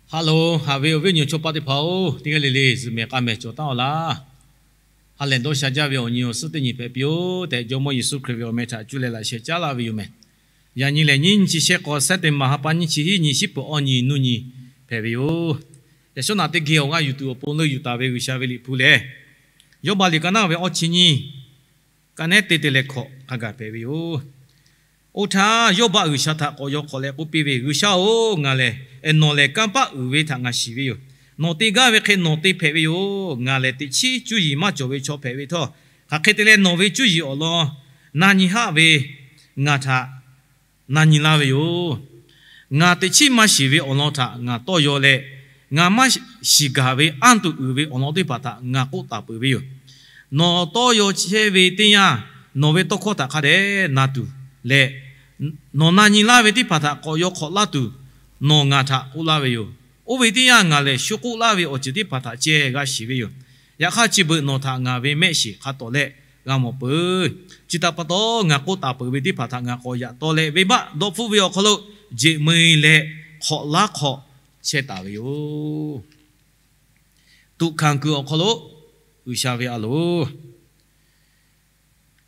Hello, haꞈ ve awˬ viˉ awˬ nyi chaw paˆ teˇ hpaˍ-oˬ, teˇ g'aˇ le le zuhꞈ mehˍ k'a mehˍ cawˬ taˉ-aw laˇ. Ha lehˬ dawˇ sha jaˇ ve awˬ nyi awˬ suhˉ teˇ nyi hpehꞈ piˇ-oˬ tehꞈ, Jawˇmawˇ Yeˍsuˆ Hkriꞈ ve awˬ meh htaꞈ cuˇ leh laꞈ sheh caˉ laˇ ve yoˬ mehˍ. Yaꞈ nyi lehˬ, nyiˇ nyi chi shehˆ k'aw, September ha pa nyiˇ chi hiˉ nyi, shiˉ peuˬ awˇ nyi nuˇ nyi hpehꞈ ve yoˬ. Yaꞈ shawˉ naꞈ teˇ geh awˬ g'aˇ yuˬ tuˬ awˬ pon leuˆ yuˬ taˍ ve G'uiˬsha ve liꞈ hpu lehˬ, Yawˇbaˆ liꞈ ka naˉ ve awˇ chi nyiˇ, ka nehˉ te te leh hkawꞈ hk'a gaˬ hpehꞈ ve yoˬ. Oˇ htaˇ Yawˇbaˆ G'uiˬsha htaꞈ k'awꞈ yaw hk'awꞈ leh k'oˆ piˇ ve, G'uiˬsha-oˬ, ngaˬ lehˬ nawˬ lehˬ kanˇ paˆ uiˍ ve htaꞈ ngaˬ shiˍ ve yoˬ. Nawˬ te gaˇ ve hk'e nawˬ te hpehꞈ ve yoˬ. Ngaˬ lehˬ teꞈ chiˉ cuˇ yiˍ maˇ cawˬ ve chaw hpehꞈ ve htawˇ, hk'aˬ hk'e te leh nawˬ ve cuˇ yiˍ awˬ lawn na nyi haˆ ve ngaˬ htaꞈ na nyi laˇ ve yoˬ. Ngaˬ teꞈ chiˉ maˇ shiˍ ve awˬ lawn htaꞈ ngaˬ tawˇ yaw leh, ngaˬ maˇ shiˍ gaˬ ve anˇ tuˬ uiˍ ve awˬ lawn teˇ hpaˍ htaꞈ ngaˬ k'oˆ taˍ peuˬ ve yoˬ. Nawˬ tawˇ yaw chehˇ ve teˇ yanˇ, nawˬ ve tawˇ hkawˇ htaꞈ hk'a dehꞈ na tuˬ leh, nawˬ na nyi laˇ ve teˇ hpaˍ htaꞈ k'awꞈ yaw hk'awꞈ laˇ tuˬ, nawˬ ngaˬ htaꞈ k'oˆ laˇ ve yoˬ. Oˇ ve teˇ yanˇ ngaˬ lehˬ shu k'oˆ laˇ ve awˬ ceuˬ teˇ hpaˍ htaꞈ ceh g'a shiˍ ve yoˬ. Yaꞈ hk'aˇ chi beuꞈ nawˬ htaꞈ ngaˬ ve mehˆ shiˍ hk'a tawˍ leh g'a mawˬ peuˬ. Chi htaꞈ pa taw, ngaˬ k'oˆ taˍ peuˬ ve teˇ hpaˍ htaꞈ ngaˬ k'awꞈ yaꞈ taw leh, venˇbaˆ dawˇ hpfuhˆ ve awˬ hk'aw lo jeꞈ meu-e leh hk'awꞈ laˉ hk'awꞈ chehˇ taˍ ve yoˬ. Tuꞈ hkanˍ kuiˬ awˬ hk'aw lo G'uiˬsha ve a loˍ.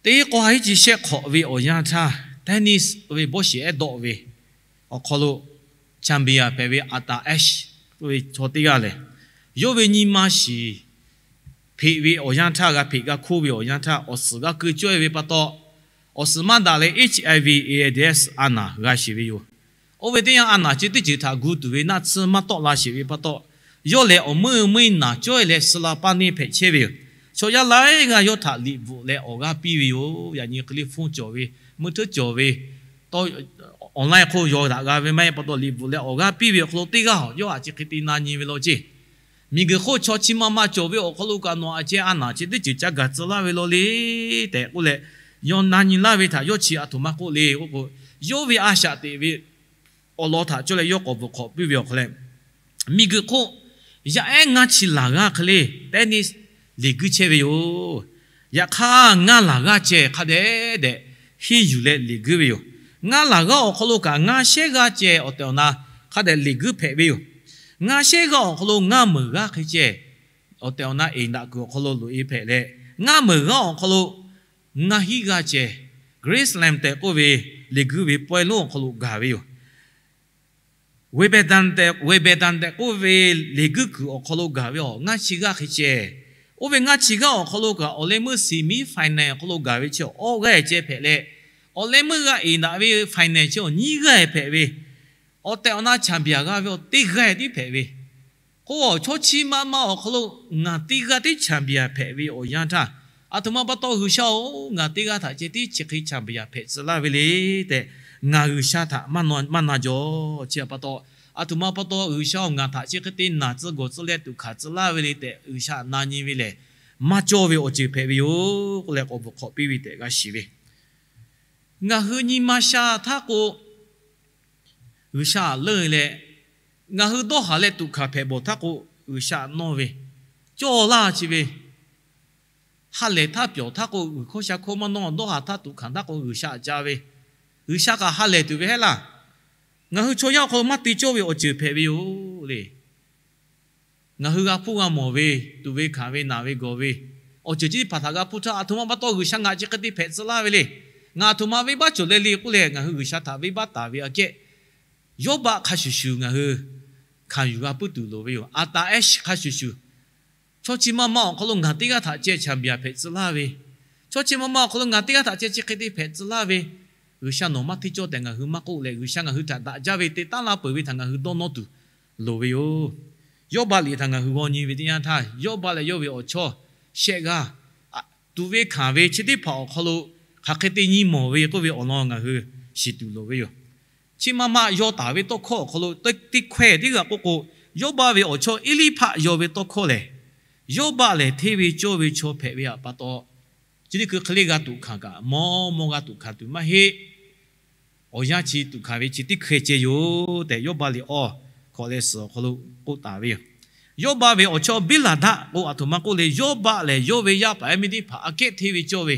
Teˇ k'aw ha hiˉ chi shehˆ hk'awꞈ ve awˬ yanˇ htaˇ, tennis ve bawˇ shiˍ ehˉ dawˆ ve awˬ hk'aw lo champion hpehꞈ ve Arthur Ashe ve chaw teˇ g'aˇ lehˬ, yawˇ ve nyi ma shiˍ hpeꞈ ve awˬ yanˇ htaˇ, g'a hpeꞈ g'a hkoˇ ve awˬ yanˇ htaˇ, awˬ suhˍ g'a keu cawehˇ ve pa taw, awˬ suhˍ maˇ daꞈ leh HIV AIDS a naˬ g'a sheˍ ve yoˬ. Oˇ ve teˇ yanˇ a naˬ chi teˇ ceuˬ htaꞈ gu tuˬ ve naˆ tsuhˇ maˇ tawˆ la sheˍ ve pa taw, yawˇ lehˬ awˬ meuˇ meuˇ naˬ cawehˇ leh suh la paˇ neˇ hpehꞈ chehˇ ve yoˬ. Chaw yaˇ laiˉ g'aˇ yawˇ htaꞈ liꞈ bvuhꞈ leh awˬ g'aˇ piˇ ve yoˬ. Yaꞈ nyi hk'e le phone cawˬ ve, meuˇ hteuˉ cawˬ ve, online hk'oˆ yaw daꞈ g'a ve maˇ heˆ pa taw, liꞈ bvuhꞈ leh awˬ g'aˇ piˇ ve awˬ hk'aw lo teˇ g'aˇ yawˇ htaꞈ chi hk'e te na nyi ve law ceˇ. Miˬguiˬ hk'oˆ chaw chi ma ma cawˬ ve awˬ hk'aw lo kaꞈ nawˬ htaꞈ ceh a naˬ chi teˇ ceuˬ ca gaˬ tcuh laˇ ve law le tehꞈ k'oˆ leh, yawˇ na nyi laˇ ve htaꞈ yawˇ chi a htoꞈ ma k'oˆ le k'oˆ k'o, yawˇ ve a shaꞈ teꞈ ve awˬ lawn htaꞈ cawˇ leh yawˇ k'awꞈ bvuhˬ hk'awꞈ piˇ ve awˬ hk'aw leh, miˬguiˬ hk'oˆ yaˇ ehˉ ngaˇ chi laˬ g'aˇ hk'e le tennis liꞈ guiˇ chehˇ ve yoˬ. Yaꞈ hk'aˇ, ngaˇ laˬ g'aˇ ceh hk'a dehꞈ dehꞈ henˇ yuˬ leh liꞈ guiˇ ve yoˬ. Ngaˇ laˬ g'aˇ awˬ hk'aw lo kaꞈ ngaˇ shehˉ g'aˇ ceh awˬ tehˬ awˬ na hk'a dehꞈ liꞈ guiˇ hpehꞈ ve yoˬ. Ngaˇ shehˉ g'aˇ awˬ hk'aw lo ngaˇ meunˍ g'aˇ hk'e ceh awˬ tehˬ awˬ na eˍ daꞈ kuiˬ awˬ hk'aw lo loꞈ-e hpehꞈ leh, ngaˇ meunˍ g'aˇ awˬ hk'aw lo ngaˇ hinˉ g'aˇ ceh Grand Slam tehꞈ k'oˆ ve liꞈ guiˇ ve pawehˇ lonˉ awˬ hk'aw lo gaˬ ve yoˬ. Wimbledon tehꞈ, Wimbledon tehꞈ k'oˆ ve liꞈ guiˇ kuiˬ awˬ hk'aw lo gaˬ ve awˬ ngaˇ chi g'aˇ hk'e ceh, oˇ ve ngaˇ chi g'aˇ awˬ hk'aw lo kaꞈ awˬ leh meuˇ semi final awˬ hk'aw lo gaˬ ve chi awˇ g'aˇ ceh hpehꞈ leh, awˬ leh meuˇ g'a eˍ daꞈ ve final chi awˬ nyiˇ g'aˇ hpehꞈ ve, awˬ tehˬ awˬ na champion g'a ve awˬ teˇ g'aˇ tiˉ hpehꞈ ve k'o, chaw chi ma ma awˬ hk'aw lo ngaˬ teˇ g'aˇ tiˉ champion hpehꞈ ve awˬ yanˇ htaˇ, a htoꞈ ma pa taw G'uiˬsha-oˬ, ngaˬ teˇ g'aˇ htaꞈ ceh tiˉ chi hk'e champion hpehꞈ tcuh laˇ ve le tehꞈ, ngaˬ G'uiˬsha htaꞈ maˇ na jaw. Chi htaꞈ pa taw, a htoꞈ ma pa taw G'uiˬsha-oˬ, ngaˬ htaꞈ chi hk'e te naˬ tcuh gawˬ tcuh leh tuꞈ hkanˍ tcuh laˇ ve le tehꞈ G'uiˬsha htaꞈ na nyi ve lehˬ, maˇ cawˇ ve awˬ ceuˬ hpehꞈ ve yoˬ k'oˆ leh k'awꞈ bvuhˬ hk'awꞈ piˇ ve tehꞈ g'a shiˍ ve. Ngaˬ hui nyi ma sha htaˇ k'o, G'uiˬsha leuˆ leh, ngaˬ hui dawˇ haˍ leh tuꞈ hkanˍ hpehꞈ bawˬ htaˇ k'o, G'uiˬsha nawˇ ve, cawˇ laˇ chi ve, ha lehˬ htaˇ pyawˬ htaˇ k'o, g'uiˬ hkawˇ sha hkawˇ maˇ nawˇ, dawˇ haˍ htaˇ tuꞈ hkanˍ htaˇ k'o, G'uiˬsha ca ve, G'uiˬsha kaꞈ ha lehˬ tuˬ ve hehˉ laˇ. Ngaˬ hui chaw yaˇ awˬ hk'aw lo maˇ te cawˇ ve awˬ ceuˬ hpehꞈ ve yoˬ le. Ngaˬ hui g'a hpuˇ g'a mawˬ ve, tuꞈ ve hkanˍ ve, naˬ ve gawˬ ve, awˬ ceuˬ chi teˇ hpaˍ htaꞈ g'a hpuˇ htaˇ, a htoꞈ ma pa taw G'uiˬsha ngaˬ chi hk'e te hpehꞈ tcuh laˇ ve le. Ngaˬ a htoꞈ ma venˇbaˆ cawˬ leh le k'oˆ leh, ngaˬ hui G'uiˬsha htaꞈ venˇbaˆ taˍ ve aꞈ kehˉ, Yawˇbaˆ hk'a shuˍ shuˍ ngaˬ hui hkanˍ yuˬ g'a puiˉ tuˬ loˍ ve yoˬ. Arthur Ashe hk'a shuˍ shuˍ, chaw chi ma ma awˬ hk'aw lo ngaˬ teˇ g'aˇ htaꞈ ceh champion hpehꞈ tcuh laˇ ve, chaw chi ma ma awˬ hk'aw lo ngaˬ teˇ g'aˇ htaꞈ ceh chi hk'e te hpehꞈ tcuh laˇ ve, G'uiˬsha nawˬ maˇ hteˇ cawˇ tehꞈ ngaˬ hui maˇ k'oˆ leh, G'uiˬsha ngaˬ hui htaꞈ daꞈ jaˇ ve te taˉ laˇ peuˬ ve htaꞈ ngaˬ hui dawˇ nawˇ tuˬ loˍ ve yoˬ. Yawˇbaˆ liꞈ htaꞈ ngaˬ hui g'aw nyi ve teˇ yanˇ htaˇ, Yawˇbaˆ leh yawˇ ve awˬ chawˇ shehˆ g'aˇ tuꞈ ve hkanˍ ve chi teˇ hpaˍ awˬ hk'aw lo hk'aˬ hk'e te nyi mawˬ ve k'oˆ ve awˬ lawn ngaˬ hui shiˍ tuˬ loˍ ve yoˬ. Chi ma ma yaw taˍ ve tawˇ hkawˇ awˬ hk'aw lo teˇ hkawehˇ teˇ g'aˇ k'oˆ k'o, Yawˇbaˆ ve awˬ chawˇ Eˇliˇhpaˆ yaw ve tawˇ hkawˇ lehˬ, Yawˇbaˆ lehˬ hteˇ ve cawˇ ve chaw hpehꞈ ve htaꞈ pa taw, chi teˇ hkui hk'e le g'a tuꞈ hkanˍ kaꞈ mawˇ mawˇ g'a tuꞈ hkanˍ tuˬ maˇ heˆ. Awˬ yanˇ chi tuꞈ hkanˍ ve chi teˇ hkawehˇ ceh yoˬ tehꞈ, Yawˇbaˆ liꞈ awˬ hkawꞈ leh suhˍ awˬ hk'aw lo k'oˆ taˍ ve yoˬ. Yawˇbaˆ ve awˬ chawˇ Biˇlaˍdaˆ k'o, a htoꞈ ma k'oˆ le, Yawˇbaˆ lehˬ yawˇ ve yaˇ paˍ yaˇ miˇ teˇ hpaˍ aꞈ kehˉ hteˇ ve cawˇ ve,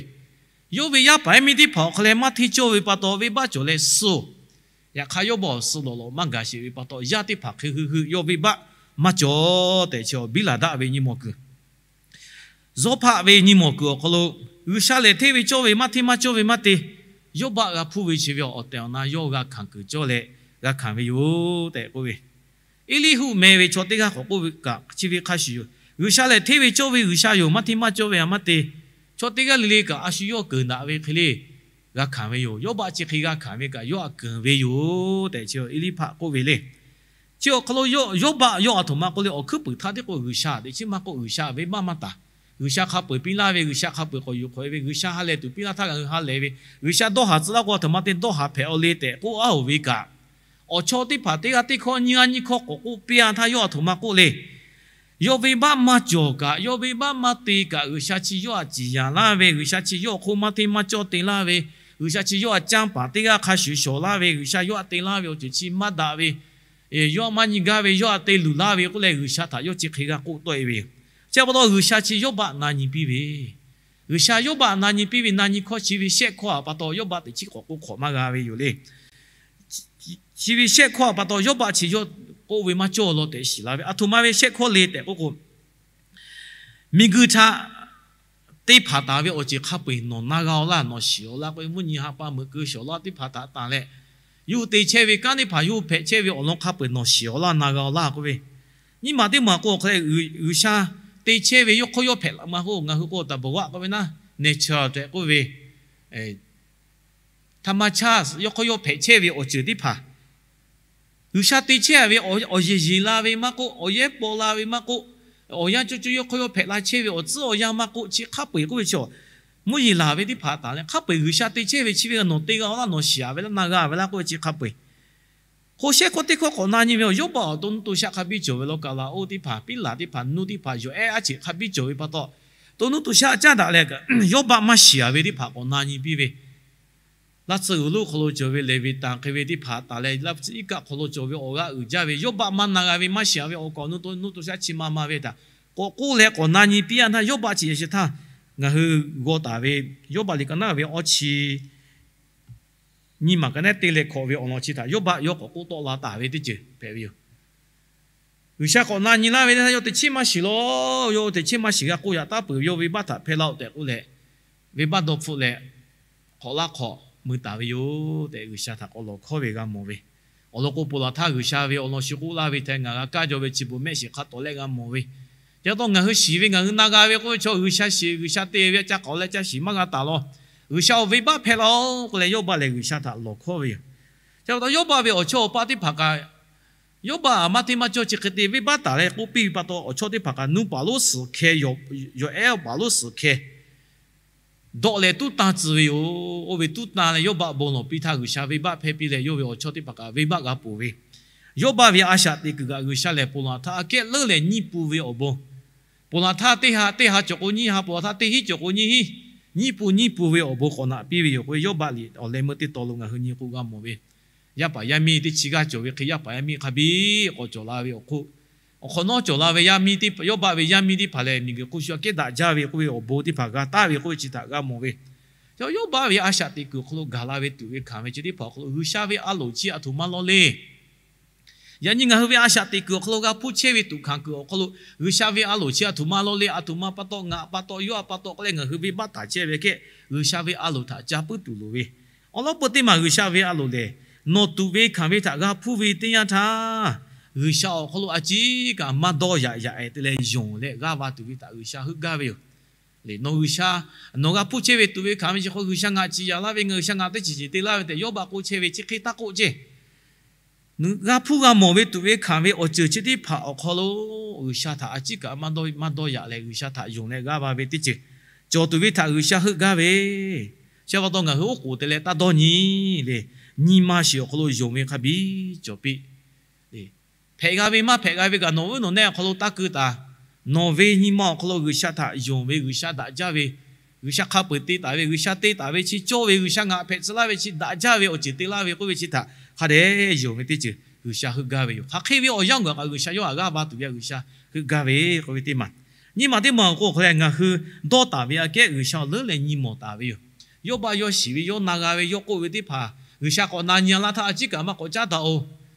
yawˇ ve yaˇ paˍ yaˇ miˇ teˇ hpaˍ awˬ hk'aw leh maˇ hteˇ cawˇ ve pa taw, venˇbaˆ cawˬ leh suh-oˬ. Yaꞈ hk'aˇ, Yawˇbaˆ awˬ suh lawꞈ lawꞈ maˇ gaˬ sheˍ ve pa taw, yaˇ teˇ hpaˍ hk'e hui hui yawˇ venˇbaˆ maˇ cawˬ tehꞈ chi Biˉlaˍdaˆ ve nyi mawˬ kuiˬ, Zawˇhpaˆ ve nyi mawˬ kuiˬ awˬ hk'aw lo, G'uiˬsha lehˬ hteˇ ve cawˇ ve maˇ hteˇ maˇ cawˇ ve maˇ te, Yawˇbaˆ g'a hpuˇ ve chi ve awˬ tehˬ awˬ na yawˇ g'a hkanˍ kuiˬ cawˇ leh g'a hkanˍ ve yoˬ tehꞈ k'oˆ ve. Eˇliˇhuˆ meh ve chaw teˇ g'aˇ k'awꞈ k'oˆ ve kaꞈ chi ve hk'a shuˍ yoˬ. G'uiˬsha lehˬ hteˇ ve cawˇ ve G'uiˬsha yoˬ, maˇ hteˇ maˇ cawˇ ve a maˇ te. Chaw teˇ g'aˇ le le kaꞈ a shu yawˇ keunˍ daꞈ ve hk'e le g'a hkanˍ ve yoˬ. Yawˇbaˆ chi hk'e g'a hkanˍ ve kaꞈ yawˇ htaꞈ keunˍ ve yoˬ tehꞈ chi Eˇliˇhpaˆ k'oˆ ve le. Chi awˬ hk'aw lo Yawˇbaˆ yawˇ a htoꞈ ma k'oˆ le, awˬ hkuiˉ puiˍ htaˇ tiˉ k'o G'uiˬsha teꞈ chiˉ maˇ k'oˆ, G'uiˬsha venˇbaˆ maˇ taˍ. G'uiˬsha hk'a peu-eˬ piˇ laˇ ve, G'uiˬsha hk'a peu-eˬ k'awꞈ yuˬ hk'awꞈ e ve, G'uiˬsha ha lehˬ tuˬ piˇ laˇ htaˇ ngaˬ hui ha lehˬ ve, G'uiˬsha dawˇ haˍ tcuh laˇ k'o a htoꞈ ma te dawˇ haˍ hpehꞈ aw le tehꞈ k'oˆ a oˬ ve kaꞈ, awˬ chawˇ teˇ hpaˍ teˇ g'aˇ teˇ hkawˇ nyiˇ g'aˇ nyiˇ hkawˇ k'awꞈ k'oˆ piˇ a htaˇ yawˇ a htoꞈ ma k'oˆ le. Yawˇ venˇbaˆ maˇ cawˬ kaꞈ, yawˇ venˇbaˆ maˇ te kaꞈ, G'uiˬsha chi yawˇ htaꞈ ciˍ yanˍ laˇ ve, G'uiˬsha chi yawˇ awˬ hk'oˆ maˇ hteˇ maˇ cawˇ te laˇ ve, G'uiˬsha chi yawˇ htaꞈ canˇ paˍ teˇ g'aˇ hk'a shuˍ shawˍ laˇ ve, G'uiˬsha yawˇ htaꞈ te laˇ ve awˬ ceuˬ chi maˇ daꞈ ve, yawˇ maˇ nyi gaˇ ve, yawˇ htaꞈ te luˬ laˇ ve k'oˆ leh G'uiˬsha htaꞈ yawˇ chi hk'e g'a k'oˆ tawˆ e ve yoˬ. Chi pa taw G'uiˬsha chi Yawˇbaˆ na nyi piˇ ve, G'uiˬsha Yawˇbaˆ na nyi piˇ ve na nyi hkawˇ chi ve shehˆ hkawˇ a pa taw Yawˇbaˆ teꞈ chiˉ k'awꞈ k'oˆ hk'awꞈ maˇ g'a ve yoˬ le. Chi ve shehˆ hkawˇ a pa taw Yawˇbaˆ chi yawˇ k'oˆ ve maˇ cawˇ law tehꞈ shiˍ la ve, a htoꞈ ma ve shehˆ hkawˇ le tehꞈ k'oˆ k'o, miˬguiˬ htaꞈ te hpanˍ taˍ ve awˬ ceuˬ hk'a peu-eˬ nawˬ na g'a-oˬ laˇ, nawˬ shiˍ-oˬ laˇ k'oˆ ve, mvuhˇ nyi ha pa meuꞈ keu shawˍ laˇ teˇ hpaˍ htaꞈ tanˬ leh, yawˇ hui te chehˇ ve kanˉ teˇ hpaˍ yawˇ hui hpehꞈ chehˇ ve awˬ lawn hk'a peu-eˬ nawˬ shiˍ-oˬ laˇ, na g'a-oˬ laˇ k'oˆ ve, nyiˇ maˬ teˇ maˬ k'o hk'e leh G'uiˬsha te chehˇ ve yawˇ hk'aw yawˇ hpehꞈ la ma k'o, ngaˬ hui k'o taˍ baˬ g'aˆ k'oˆ ve naˉ, nature tehꞈ k'oˆ ve, ธรรมชาติ yawˇ hk'aw yawˇ hpehꞈ chehˇ ve awˬ ceuˬ teˇ hpaˍ, G'uiˬsha te chehˇ ve awˬ yeˬ yeˬ la ve maˇ k'oˆ, awˬ yehˉ paw la ve maˇ k'oˆ, awˬ yanˇ cawˇ cawˇ yawˇ hk'aw yawˇ hpehꞈ la chehˇ ve awˬ tcuhˉ awˬ yanˇ maˇ k'oˆ, chi hk'a peu-eˬ k'oˆ ve chaw, mvuhˇ yeˬ laˬ ve teˇ hpaˍ taˍ leh hk'a peu-eˬ G'uiˬsha te chehˇ ve chi ve nawˬ te g'a-oˬ laˇ, nawˬ shiˍ-a ve laˇ, na g'a ve laˇ k'oˆ ve chi hk'a peu-eˬ k'o, shehˆ hkawˇ teˇ hkawˇ k'awꞈ na nyi ve, Yawˇbaˆ awˬ to nuˇ to shaˆ hk'a biˇ cawˬ ve law kaꞈ laꞈ oˇ teˇ hpaˍ, piˉlaˍ teˇ hpaˍ, nuˇ teˇ hpaˍ, yawˬ ehˉ aˉ cheꞈ hk'a biˇ cawˬ ve pa taw, to nuˇ to shaˆ caˉ daꞈ leh kaꞈ Yawˇbaˆ maˇ shiˍ-a ve teˇ hpaˍ k'awꞈ na nyi piˇ ve, laˇ tsuhˇ g'uiˬ lonˉ hk'aw lo cawˬ ve Leˍviˍtanˍ hk'e ve teˇ hpaˍ taˍ leh laˇ tsuhˇ iˉ kaˆ hk'aw lo cawˬ ve awˬ g'aˇ uiˍ jaˇ ve, Yawˇbaˆ maˇ na g'a ve maˇ shiˍ-a ve awˬ kaꞈ awˬ nu to nuˇ to shaˆ chi ma ma ve htaꞈ k'awꞈ k'oˆ leh k'awꞈ na nyi piˇ-a htaˇ, Yawˇbaˆ chi yaꞈ sheh htaˇ ngaˬ hui g'aw taˍ ve, Yawˇbaˆ liꞈ ka naˉ ve awˇ chi nyiˇ maˬ ka naˉ te leh hkawꞈ ve awˬ lawn chi htaꞈ Yawˇbaˆ yawˇ k'awꞈ k'oˆ tawˆ la taˍ ve teˇ ceuˬ hpehꞈ ve yoˬ. G'uiˬsha k'awꞈ na nyi laˇ ve teˇ htaˇ yawˇ teꞈ chiˉ maˇ shiˍ law, yawˇ teꞈ chiˉ maˇ shiˍ g'a k'oˆ yaꞈ taˉ peuˬ ve, yawˇ venˇbaˆ htaꞈ hpehˇ laˇ-oˬ tehꞈ k'oˆ leh, venˇbaˆ dawˇ hpfuhˆ leh hk'awꞈ laˇ hk'awꞈ mui taˍ ve yoˬ tehꞈ G'uiˬsha htaꞈ k'awꞈ lawˬ hkawˉ ve g'a mawˬ ve. Awˬ lawn k'o, ponˬ laˬ htaˇ G'uiˬsha ve awˬ lawn shu k'oˆ laˇ ve htaꞈ ngaˬ g'a kaˇ jaw ve chi bon mehˆ shiˍ hk'a tawˍ leh g'a mawˬ ve. Chi pa taw ngaˬ hui shiˍ ve ngaˬ hui na g'a ve k'oˆ ve chaw, G'uiˬsha shiˍ G'uiˬsha te ve a ca k'awꞈ leh ca shiˍ maˇ g'a taˍ law. G'uiˬsha awˬ venˇbaˆ hpehˇ laˇ-oˬ k'oˆ leh Yawˇbaˆ lehˬ G'uiˬsha htaꞈ lawˬ hkawˉ ve yoˬ. Chi pa taw Yawˇbaˆ ve awˬ chawˇ awˬ paˇ teˇ hpaˍ kaꞈ, Yawˇbaˆ maˇ hteˇ maˇ cawˇ chi hk'e te venˇbaˆ taˍ leh k'oˆ piˇ ve pa taw, awˬ chawˇ teˇ hpaˍ kaꞈ nuˇ paˍ lonˉ suhˍ hkeh, yawˬ ehˉ paˍ lonˉ suhˍ hkeh dawˆ leh tuˉ tanˇ tcuh ve yoˬ. Oˇ ve tuˉ tanˇ leh Yawˇbaˆ bon lawˬ piˇ htaˇ G'uiˬsha venˇbaˆ hpehˇ piˇ leh, yawˇ ve awˬ chawˇ teˇ hpaˍ kaꞈ venˇbaˆ g'a ponˬ ve, Yawˇbaˆ ve a shaꞈ teꞈ kuiˬ kaꞈ G'uiˬsha lehˬ ponˬ laˬ htaˇ aꞈ kehˉ leuˉ leh nyiˇ pun ve awˬ bon, ponˬ laˬ htaˇ teˇ ha, teˇ ha cawˬ k'o nyiˇ ha, ponˬ laˬ htaˇ teˇ hinˉ cawˬ k'o nyiˇ hinˉ, nyiˇ pun nyiˇ pun ve awˬ bon k'awꞈ naꞈ piˇ ve yoˬ k'o, Yawˇbaˆ liꞈ awˬ leh meuˇ teˇ taw lo ngaˬ hui nyi k'o g'a mawˬ ve, yaˇ paˍ yaˇ miˇ teˇ chi g'aˇ cawˬ ve hk'e, yaˇ paˍ yaˇ miˇ hk'a biˇ k'awꞈ cawˬ la ve awˬ hk'oˆ, awˬ hk'awꞈ nawˉ cawˬ la ve yaˇ miˇ teˇ, Yawˇbaˆ ve yaˇ miˇ teˇ hpaˍ lehˬ miˬguiˬ hk'oˆ shu aꞈ kehˉ daꞈ jaˇ ve k'oˆ ve awˬ bon teˇ hpaˍ g'a taˍ ve k'oˆ ve chi htaꞈ g'a mawˬ ve. Yawˇbaˆ ve a shaꞈ teꞈ kuiˬ awˬ hk'aw lo gaˬ la ve tuꞈ ve hkanˍ ve chi teˇ hpaˍ awˬ hk'aw lo G'uiˬsha ve a loˍ chi aˬ htoꞈ ma law le. Yaꞈ nyi ngaˬ hui ve a shaꞈ teꞈ kuiˬ awˬ hk'aw lo g'a hpuˇ chehˇ ve tuꞈ hkanˍ kuiˬ awˬ hk'aw lo G'uiˬsha ve a loˍ chi aˬ htoꞈ ma law le, aˬ htoꞈ ma pa taw, ngaˬ pa taw, yawˇ a pa taw k'oˆ leh ngaˬ hui venˇbaˆ taˍ chehˇ ve aꞈ kehˉ G'uiˬsha ve a loˍ htaꞈ ca puiˉ tuˬ loˍ ve. Awˬ lawn peuˬ teˇ maˬ G'uiˬsha ve a loˍ lehˬ, nawˬ tuꞈ ve hkanˍ ve htaꞈ g'a hpuˇ ve teˇ yanˇ htaˇ, G'uiˬsha awˬ hk'aw lo a ciˉ kaꞈ maˇ dawˇ yaꞈ yaꞈ-e te leh yonˍ leh g'aˇ va tuˬ ve htaꞈ G'uiˬsha heuˆ gaˇ ve yoˬ. Leh nawˬ G'uiˬsha, nawˬ g'a hpuˇ chehˇ ve tuꞈ ve hkanˍ ve chi hk'aw G'uiˬsha ngaˬ ciˍ yaꞈ laˇ ve, ngaˬ G'uiˬsha ngaˬ teˇ ceuˬ ceuˬ te laˇ ve tehꞈ Yawˇbaˆ k'oˆ chehˇ ve chi hk'e taˇ k'oˆ ceˇ. Nawˬ g'a hpuˇ g'a mawˬ ve tuꞈ ve hkanˍ ve awˬ ceuˬ chi teˇ hpaˍ awˬ hk'aw lo G'uiˬsha htaꞈ a ciˉ kaꞈ maˇ dawˇ yaꞈ leh G'uiˬsha htaꞈ yonˍ leh g'aˇ va ve teˇ ceuˬ cawˬ tuˬ ve htaꞈ G'uiˬsha heuˆ gaˇ ve. Chi pa taw ngaˬ hui oˉ k'oˍ te leh taˇ dawˇ nyi le. Nyi ma shiˍ awˬ hk'aw lo yonˍ ve hk'a biˇ cawˬ piˇ. Hpehꞈ g'a ve maˇ hpehꞈ g'a ve kaꞈ nawˬ uˉ nawˬ nehˇ awˬ hk'aw lo taˇ keu taˍ. Nawˬ ve nyi ma awˬ hk'aw lo G'uiˬsha htaꞈ yonˍ ve, G'uiˬsha daꞈ jaˇ ve, G'uiˬsha hk'a peu-eˬ te taˍ ve, G'uiˬsha te taˍ ve chi cawˇ ve, G'uiˬsha ngaˬ hpehꞈ tcuh laˇ ve chi daꞈ jaˇ ve awˬ ceuˬ te laˇ ve k'oˆ ve chi htaꞈ hk'a dehꞈ yonˍ ve teˇ ceuˬ G'uiˬsha heuˆ gaˇ ve yoˬ. Hk'aˬ hk'e ve awˬ yanˇ gaˬ kaꞈ G'uiˬsha yawˇ htaꞈ g'aˇ va tuˬ ve G'uiˬsha heuˆ gaˇ ve k'oˆ ve teˇ maˬ. Nyi ma teˇ maˬ awˬ k'o hk'aˬ lehˬ ngaˬ hui dawˇ taˍ ve aꞈ kehˉ G'uiˬsha awˬ leuˉ leh nyi mawˬ taˍ ve yoˬ. Yawˇbaˆ yawˇ shiˍ ve, yawˇ na g'a ve, yawˇ k'oˆ ve teˇ hpaˍ G'uiˬsha k'awꞈ na nyi laˇ htaˇ a ciˉ kaꞈ maˇ k'awꞈ caˉ daꞈ-oˬ.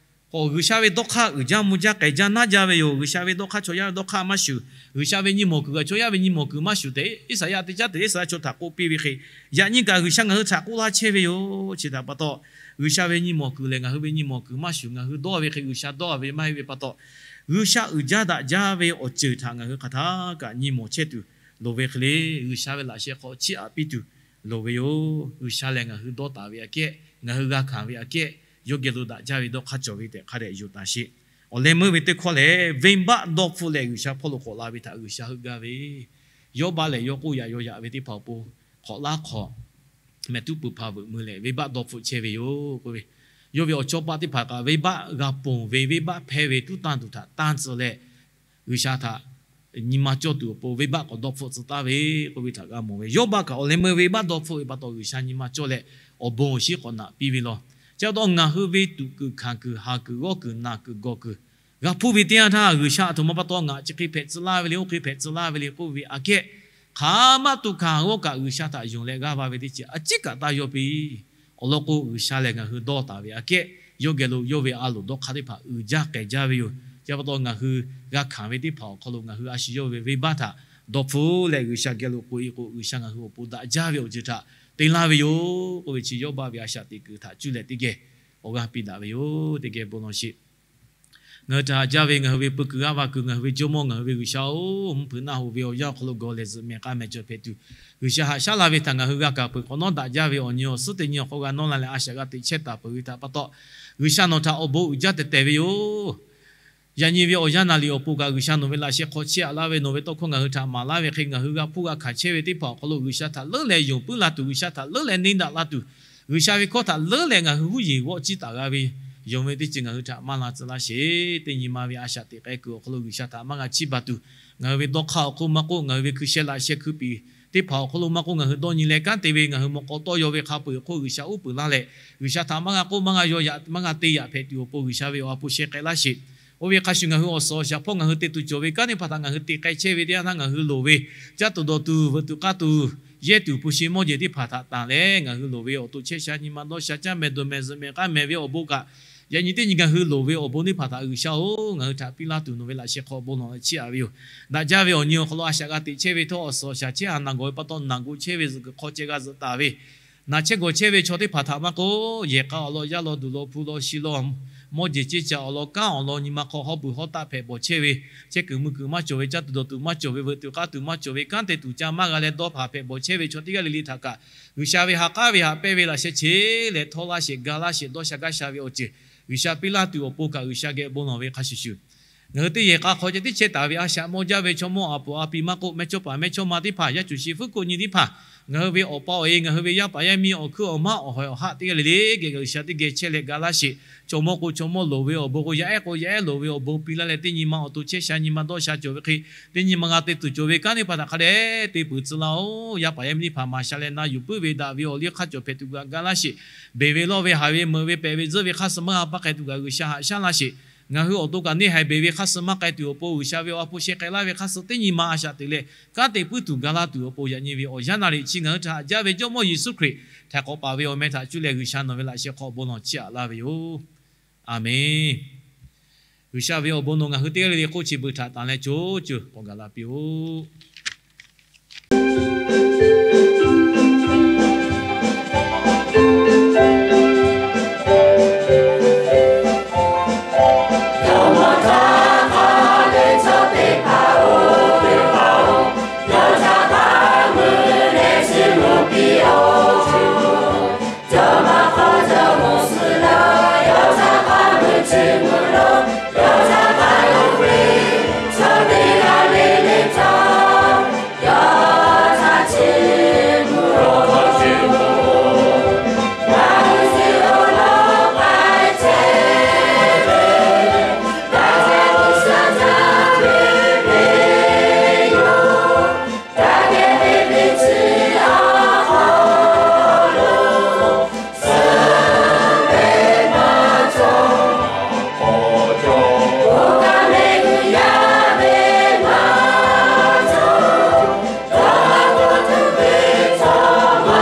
K'o, G'uiˬsha ve dawˇ hk'aˇ uiˍ jaˇ mvuh jaˇ k'ai jaˇ naˇ jaˇ ve yoˬ. G'uiˬsha ve dawˇ hk'aˇ chaw yaˇ ve dawˇ hk'aˇ maˇ shuˍ, G'uiˬsha ve nyi mawˬ kuiˬ kaꞈ chaw yaˇ ve nyi mawˬ kuiˬ maˇ shuˍ tehꞈ Iˉsaˍyaˆ teˇ caˉ te Iˉsaˍyaˆ chaw htaꞈ k'oˆ piˇ ve hk'e, yaꞈ nyi kaꞈ G'uiˬsha ngaˬ hui htaꞈ k'oˆ laˇ chehˇ ve yoˬ. Chi htaꞈ pa taw, G'uiˬsha ve nyi mawˬ kuiˬ lehˬ ngaˬ hui ve nyi mawˬ kuiˬ maˇ shuˍ, ngaˬ hui dawˇ ve hk'e G'uiˬsha dawˇ ve maˇ heˆ ve pa taw, G'uiˬsha uiˍ jaˇ daꞈ jaˇ ve awˬ ceuˬ htaꞈ ngaˬ hui hk'aˬ htaˇ kaꞈ nyi mawˬ chehˇ tuˬ loˍ ve hk'e le, G'uiˬsha ve laꞈ sheh hk'aw chiˇ aꞈ piˇ tuˬ loˍ ve yoˬ. G'uiˬsha lehˬ ngaˬ hui dawˇ taˍ ve aꞈ kehˉ, ngaˬ hui g'a hkanˍ ve aꞈ kehˉ, yawˇ geh lo daꞈ jaˇ ve dawˇ hk'aˇ cawˬ ve tehꞈ hk'a dehꞈ yuˬ taˍ sheˍ. Awˬ leh meuˇ ve teˇ hkawˇ lehˬ, venˇbaˆ dawˇ hpfuhˆ leh G'uiˬsha hpawˇ lo k'awꞈ la ve htaꞈ G'uiˬsha heuˆ gaˇ ve, Yawˇbaˆ lehˬ yawˇ k'oˆ yaꞈ yaw yaꞈ ve teˇ hpaˍ awˬ pon hk'awꞈ laˇ hk'awꞈ mehˍ tuˉ pui hpa veuꞈ mui leh venˇbaˆ dawˇ hpfuhˆ chehˇ ve yoˬ k'oˆ ve. Yawˇ ve awˬ chawˇ paˆ teˇ hpaˍ kaꞈ venˇbaˆ g'a ponˬ ve venˇbaˆ hpehˇ ve tuˉ tanˇ tuˬ htaꞈ tanˇ tcuh leh, G'uiˬsha htaꞈ nyi ma cawˇ tuˬ awˬ pon venˇbaˆ k'awꞈ dawˇ hpfuhˆ tcuh taˍ ve k'oˆ ve htaꞈ g'a mawˬ ve. Yawˇbaˆ kaꞈ awˬ leh meuˇ venˇbaˆ dawˇ hpfuhˆ ve pa taw G'uiˬsha nyi ma cawˇ leh awˬ bon awˬ shinˉ k'awꞈ naꞈ piˇ ve law. Chi pa taw ngaˬ hui ve tuꞈ kuiˬ hkanˍ kuiˬ haˍ kuiˬ g'awˇ kuiˬ naˬ kuiˬ gawˬ kuiˬ g'a hpuˇ ve teˇ yanˇ htaˇ, G'uiˬsha aˬ htoꞈ ma pa taw ngaˬ chi hk'e hpehꞈ tcuh laˇ ve le, oˇ hk'e hpehꞈ tcuh laˇ ve le k'oˆ ve aꞈ kehˉ, hk'aˬ ma tuꞈ hkanˍ g'awˇ kaꞈ G'uiˬsha htaꞈ yonˍ leh g'aˇ va ve teˇ ceuˬ a ciˉ kaꞈ taˇ yawˇ piˇ. Awˬ lawn k'o, G'uiˬsha lehˬ ngaˬ hui dawˇ taˍ ve aꞈ kehˉ, yawˇ geh lo yawˇ ve a loˍ dawˇ hk'aˇ teˇ hpaˍ uiˍ jaˇ k'ai jaˇ ve yoˬ. Chi pa taw ngaˬ hui g'a hkanˍ ve teˇ hpaˍ awˬ hk'aw lo ngaˬ hui a shu yawˇ ve venˇbaˆ htaꞈ dawˇ hpfuhˆ leh G'uiˬsha geh lo k'oꞈ-e k'o, G'uiˬsha ngaˬ hui awˬ pon daꞈ jaˇ ve awˬ ceuˬ htaꞈ te laˇ ve yoˬ k'oˆ ve chi Yawˇbaˆ ve a shaꞈ teꞈ kuiˬ htaꞈ cuˇ leh teˇ geh awˬ g'aˇ piˇ daꞈ ve yoˬ. Teˇ geh bon lawˬ sheˍ. Ngaˬ hui htaꞈ haꞈ jaˇ ve ngaˬ hui ve peu kuiˬ g'aˇ va kuiˬ, ngaˬ hui ve Jawˇmawˇ, ngaˬ hui ve G'uiˬsha-oˬ, mvuhˇ hpeuꞈ naˆ hoꞈ ve awˬ yanˇ awˬ hk'aw lo gawˬ lehˬ zuhꞈ mehˍ k'a mehˍ cawˬ hpehꞈ tuˬ, G'uiˬsha haꞈ shaˉ laˇ ve htaꞈ ngaˬ hui g'a kaˍ peuˬ. K'awꞈ nawˉ daꞈ jaˇ ve awˬ nyi awˬ suhˉ teˇ nyi awˬ hk'aw g'a nawˇ la leh a shaꞈ g'a teꞈ chehˇ taˍ peuˬ ve htaꞈ pa taw, G'uiˬsha nawˬ htaꞈ awˬ bon uiˍ jaˇ tehˬ tehˬ ve yoˬ. Yaꞈ nyi ve awˬ yanˇ naˍ riˍ awˬ pon kaꞈ G'uiˬsha nawˬ ve laꞈ sheh hk'aw chiˇ aꞈ laˇ ve, nawˬ ve tawˇ hkawˇ ngaˬ hui htaꞈ maˍ laˇ ve hk'e, ngaˬ hui g'a hpuˇ g'a hkanˍ chehˇ ve teˇ hpaˍ awˬ hk'aw lo G'uiˬsha htaꞈ leuˉ leh yonˍ puiˉ la tuˬ, G'uiˬsha htaꞈ leuˉ leh neˇ daꞈ la tuˬ, G'uiˬsha ve hkawˇ htaꞈ leuˉ leh ngaˬ hui huˉ yeˬ g'awˆ ciˇ taˍ g'a ve, yonˍ ve teˇ ceuˬ ngaˬ hui htaꞈ maˇ la tcuh laˇ sheˍ. Teˇ nyi ma ve a shaꞈ teꞈ k'ai kuiˬ awˬ hk'aw lo G'uiˬsha htaꞈ maˇ g'a chiˇ baˬ tuˬ, ngaˬ hui ve dawˇ hk'aˇ awˬ hk'oˆ maˇ k'oˆ, ngaˬ hui ve hkui sheh laꞈ sheh hkui piˍ teˇ hpaˍ awˬ hk'aw lo maˇ k'oˆ, ngaˬ hui dawˇ nyi leh kanˉ te ve ngaˬ hui mawꞈ k'aw tawˇ yaw ve hk'a peu-eˬ awˬ hk'oˆ G'uiˬsha uˉ peunˍ laˇ leh, G'uiˬsha htaꞈ maˇ g'a k'oˆ, maˇ g'a yaw yaꞈ, maˇ g'a te yaꞈ hpehꞈ tuˬ awˬ pon G'uiˬsha ve awˬ ha hpu sheh k'ai laˇ sheˍ. Oˇ ve hk'a shuˍ ngaˬ hui awˬ suhˍ awˬ shaˍ hpawˇ ngaˬ hui te tuˬ cawˬ ve kanˉ teˇ hpaˍ htaꞈ ngaˬ hui te k'ai chehˇ ve teˇ yanˇ htaˇ, ngaˬ hui loˍ ve caˇ tuˬ dawˬ tuˬ, veuꞈ tuˬ k'aˇ tuˬ, yehˇ tuˬ hpu shi mawˇ jeˬ teˇ hpaˍ htaꞈ tanˬ leh, ngaˬ hui loˍ ve awˬ to chehˇ sha nyi ma dawˇ sha caˇ mehˍ dawˬ mehˍ zuhꞈ mehˍ k'aˇ mehˍ ve awˬ bon kaꞈ, yaꞈ nyi teˇ nyi ngaˬ hui loˍ ve awˬ bon teˇ hpaˍ htaꞈ G'uiˬsha-oˬ, ngaˬ hui htaꞈ piˇ laˇ tuˬ nawˬ ve laꞈ sheh hk'aw bon lawˬ leh chiˇ aꞈ ve yoˬ. Daꞈ jaˇ ve awˬ nyi awˬ hk'aw lo a shaꞈ g'a teꞈ chehˇ ve htawˇ, awˬ suhˍ awˬ shaˍ chehˇ ha naˬ gawˬ ve pa taw naˬ gu chehˇ ve zuhꞈ kuiˬ hk'aw ceh g'a zuhꞈ taˍ ve, naˬ chehˇ gawˬ chehˇ ve chaw teˇ hpaˍ htaꞈ maˇ k'oˆ, yehˬ k'a awˬ lawn, yaˇ lawn, duˬ lawn, hpu lawn, shi lawn, mawˇ jeˬ ceˇ caꞈ awˬ lawn, kanˉ awˬ lawn, nyi ma hk'aw hawˉ beuˬ hawˉ taˆ hpehꞈ bawˬ chehˇ ve, chehˇ kuiˬ mui kuiˬ maˇ cawˬ ve, caˇ tuˬ dawˬ tuˬ maˇ cawˬ ve, veuꞈ tuˬ k'aˇ tuˬ maˇ cawˬ ve, kanˉ te tuˬ ca maˇ g'a leh dawˇ hpaˍ hpehꞈ bawˬ chehˇ ve chaw teˇ g'aˇ le le htaꞈ kaꞈ, G'uiˬsha ve ha k'aˉ ve haꞈ pehnˇ ve laꞈ sheh che leh htawˇ laˇ sheˍ, ga laˇ sheˍ, dawˇ sha gaˇ sha ve awˬ ceuˬ G'uiˬsha piˇ laˇ tuˬ awˬ pon kaꞈ G'uiˬsha geh bon lawˬ ve hk'a shuˍ shuˍ, ngaˬ hui teˇ yehˬ k'a hk'aw ceh tiˉ chehˇ taˍ ve a shaꞈ mawˇ jaˇ ve chaw mawˇ a puˍ a pi maˇ k'oˆ, mehˇchawˇpaˍ mehˇchawˇma teˇ hpaˍ, yaˇ cuˬ shi fuˉ ko nyi teˇ hpaˍ, ngaˬ hui ve awˬ pa awˬ e, ngaˬ hui ve yaˇ paˍ yaˇ miˇ, awˬ hkuiˉ awˬ maˉ, awˬ hawehˬ awˬ haˆ teˇ g'aˇ le le geh G'uiˬsha teˇ geh chehˇ leh ga laˇ sheˍ. Chaw mawˇ k'o chaw mawˇ loˍ ve awˬ bon k'o, yaˇ ehˉ k'o yaˇ ehˉ loˍ ve awˬ bon piˇ laˇ leh, teˇ nyi ma awˬ to chehˇ sha nyi ma dawˇ sha cawˬ ve hk'e, teˇ nyi ma g'a te tuˬ cawˬ ve kanˉ teˇ hpaˍ htaꞈ hk'a dehꞈ te peuˬ tcuh laˇ-oˬ. Yaˇ paˍ yaˇ miˇ teˇ hpaˍ maˍ sha leh na yuˬ puiˉ ve daꞈ ve awˬ liˇ hk'aˇ cawˬ hpehꞈ tuˬ gaˬ ga laˇ sheˍ. Beˬ ve lawˇ ve, haiˬ ve, meuꞈ ve, pehꞈ ve, tzuhˆ ve hk'aˇ suh maˇ g'a paˇ k'ai tuˬ kaꞈ G'uiˬsha haꞈ shaˉ laˇ sheˍ. Ngaˬ hui awˬ to kaꞈ neˇ haiˬ beˬ ve hk'aˇ suh maˇ k'ai tuˬ awˬ pon G'uiˬsha ve awˬ ha hpu sheh k'ai laˇ ve hk'aˇ suh teˇ nyi ma a shaꞈ teꞈ leh kanˉ te puiˉ tuˬ ga laˇ tuˬ awˬ pon yaꞈ nyi ve awˬ yanˇ naˍ riˍ chi ngaˬ hui htaꞈ haꞈ jaˇ ve Jawˇmawˇ Yeˍsuˆ Hkriꞈ htaiˍ hk'awꞈ paˍ ve awˬ meh htaꞈ cuˇ leh G'uiˬsha nawˬ ve laꞈ sheh hk'aw bon lawˬ chiˇ aꞈ laˇ ve yoˬ. Aˬmenˍ. G'uiˬsha ve awˬ bon nawˬ ngaˬ hui teˇ g'aˇ le le hk'oˆ chi beuꞈ htaꞈ tanˬ leh co co k'awꞈ gaˬ la piˇ-oˆ.